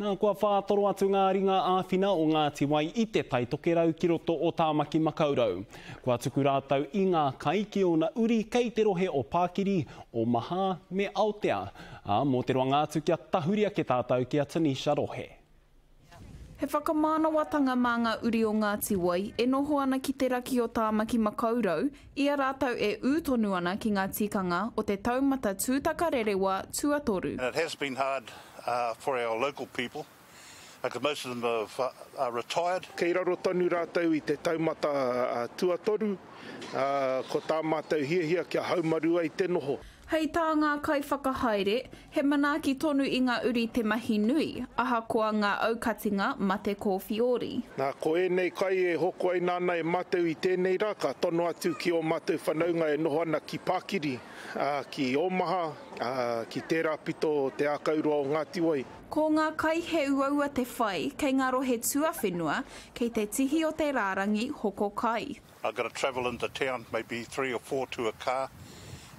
Nā, kua whātoro atu ngā ringa āwhina o Ngāti Wai i Te Tai Tokerau ki roto o Tāmaki Makaurau. Kua tuku rātou i ngā kai ki ōna uri kei te rohe o Pākiri, Omaha me Aotea. Ā, mō te roanga atu kia tahuri ake tātou ki a Tanisha Rohe. He whakamānawatanga mā ngā uri o Ngāti Wai e noho ana ki te raki o Tāmaki Makaurau i a rātou e ū tonu ana ki ngā tikanga o te taumata tūtakarerewa tuatoru. And it has been hard for our local people because most of them are retired. Kei raro tonu rātou i te taumata tuatoru, ā, ko tā mātou hiahia kia haumaru ai te noho. Hei tā ngā kaiwhakahaere, he manaaki tonu i ngā uri te mahi nui, ahakoa ngā aukatinga mate kōwhiori. Nā, ko ēnei kai e hokoaina ana e mātou i tēnei rā, ka tono atu ki ō mātou whanaunga e noho ana ki Pākiri, ā, ki Ōmaha, ā, ki tērā pito o te ākauroa o Ngātiwai. Ko ngā kai he uaua te whai kei ngā rohe tuawhenua, kei te tihi o te rārangi hoko kai. I've got to travel into town, maybe three or four to a car,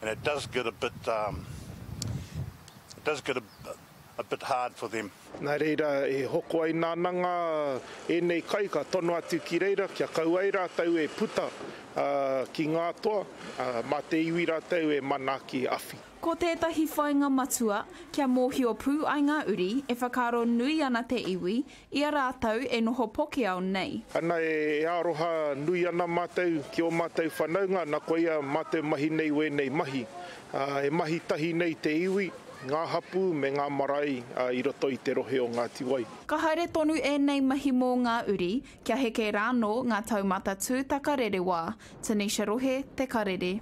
and it does get a bit, um, it does get a, a bit hard for them. Nā reira, e hoko ai nāna ngā, ēnei kai ka tono atu ki reira kia kaua ai rātou e puta ki ngā toa, mā te iwi rātou e manaaki awhi. Ko tētahi whāinga matua, kia mōhio pū ai ngā uri e whakaaro nui ana te iwi i a rātou e noho pokeao nei. Ana e aroha nui ana mātou ki ō mātou whanaunga, na koia mātou mahi nei wēnei mahi. E mahi tahi nei te iwi, ngā hapū me ngā marae i roto i te rohe o Ngāti Wai. Ka haere tonu ēnei mahi mō ngā uri, kia heke rānō ngā taumata tūtaka rerewā. Tanisha Rohe, Te Karere.